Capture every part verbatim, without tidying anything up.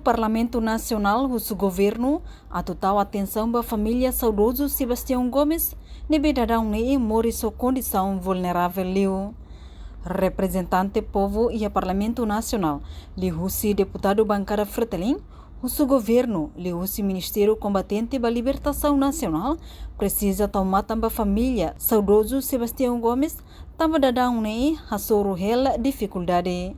Parlamentu Nasionál husu governu atu tau atensaun ba família saudozu Sebastião Gomes, ne'ebé daudaun ne'e moris ho kondisaun vulneravel liu. Reprezentante povu iha Parlamentu Nasionál, liuhusi deputadu bankada Fretilin, husu governu, liuhusi Ministériu Kombatente ba Libertasaun Nasionál, presiza tau matan ba família saudozu Sebastião Gomes, tanba daudaun ne'e hasoru hela difikuldade.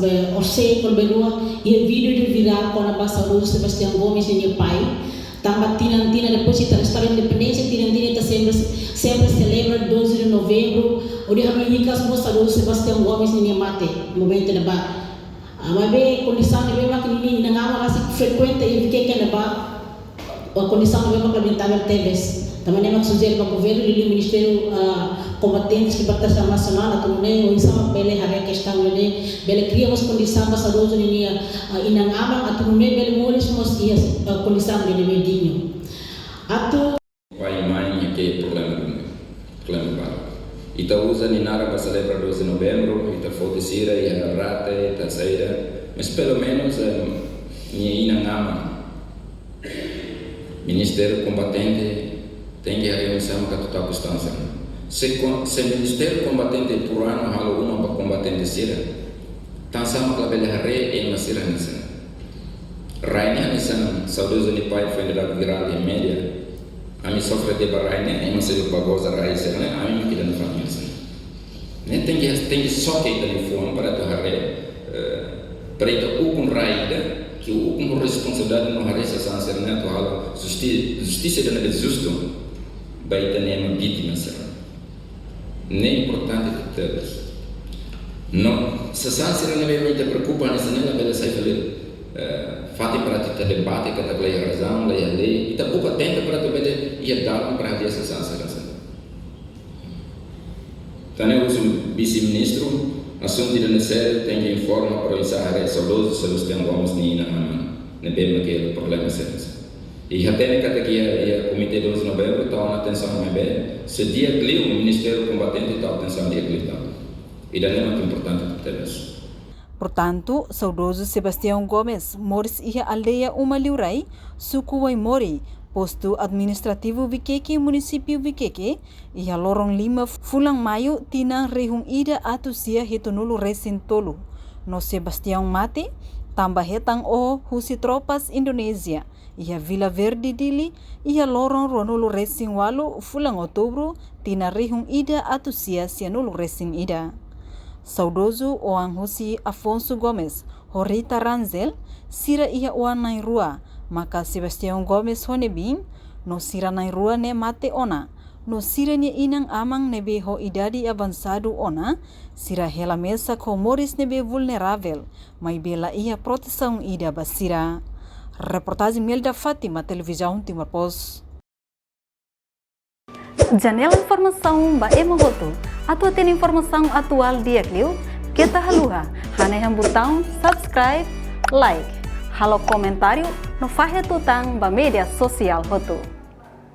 Be, orsei kol belua, iha vídeo ida virál kona-ba saudozu Sebastião Gomes ninia pai. Tanba tinan-tinan depois ita restaura independénsia, tinan-tinan ita sempre, sempre selebra doze de novembro, hodi hanoin hikas mós saudozu Sebastião Gomes ninia mate, momentu ne'ebá. Ah, maibé kondisaun ne'ebé mak ninia inan-aman rasik frekuenta iha Viqueque ne'ebá, ah, kondisaun ne'ebé mak lamentavel tebes. Tanba ne'e mak sujere ba governu, liuliu Ministériu, ah, Kombatentes Libertasaun Nasionál, atu nune'e oinsá mak bele haree kestaun ne'e, bele kria mós kondisaun ba saudozu ninia, ah, inan-aman, atu nune'e bele moris mós iha, ah, kondisaun ne'ebé dignu. Atu Pai, mãe, é que problema do meu, problema balu. Ita uza nia naran ba selebra doze de novembro, ita foti sira, ita rate, ita saida, mas pelumenus, eh, nia inan-aman, Ministériu Kombatente, tenke haree oinsá mak atu tau kestaun sira-ne'e. Se kon-, se Ministériu Kombatente por anu halo uma ba kombatente sira, tansá mak labele haree ema sira hanesan ne'e. Rai ne'e hanesan saudozu nia pai foin dadauk virál iha média. Ami sofre de'it ba rai ne'e, ema seluk bá goza rai sira-ne'e, ami mak ida-ne'e família sira-ne'e. Ne'e tenke, tenke soke ita-nia fuan para atu haree, eh, para ita ukun rai ida, ke ukun ho responsabilidade no haree sasán sira-ne'e atu halo justi-, justisa ida-ne'ebé justu ba ita-nia ema vítima sira-ne'e. Ne'e importante tebes. No, sasán sira-ne'ebé ita preokupa hanesan ne'e labele sai fali, eh, fatin para ita debate katak la iha razaun, la iha lei. Ita buka tempu para ita bele iha dalan para hadi'a sasán sira-ne'e. Tan ne'e husu Vise-Ministru, asuntu ida-ne'e sériu, tenke informa para oinsá haree saudozu Sebastião Gomes nia inan-aman, ne'ebé mak iha problema sériu. I hatene katak iha, iha Komité doze de Novembro tau ona atensaun, maibé se di'ak liu, Ministériu Kombatente tau atensaun di'ak liután. Ida-ne'e mak importante tebes. Portantu, saudozu Sebastião Gomes moris iha aldeia Uma Liurai, suku Waimori, postu administrativu Viqueque, munisípiu Viqueque, iha loron lima fulan Maiu, tinan rihun ida atus sia hitunulu resin tolu. No Sebastião mate tanba hetan oho husi tropas Indonézia iha Vila Verde, Dili, iha loron ruanulu resin walu fulan Outubru, tinan rihun ida atus sia sianulu resin ida. Saudozu oan husi Afonso Gomes ho Rita Ranzel, sira iha oan na'in-rua, maka Sebastião Gomes ho nia biin, no sira na'in-rua ne'e mate ona, no sira-nia inan-aman ne'ebé ho idade avansadu ona, sira hela mesak ho moris ne'ebé vulneravel, maibé la iha protesaun ida ba sira. Reportajen Melda Fátima, Televizaun Timor Post. Janela informasaun ba ema hotu. Atu hatene informasaun atuál di'ak liu, keta haluha hanehan butaun subscribe, like, halo komentáriu no fahe tutan ba média sosiál hotu.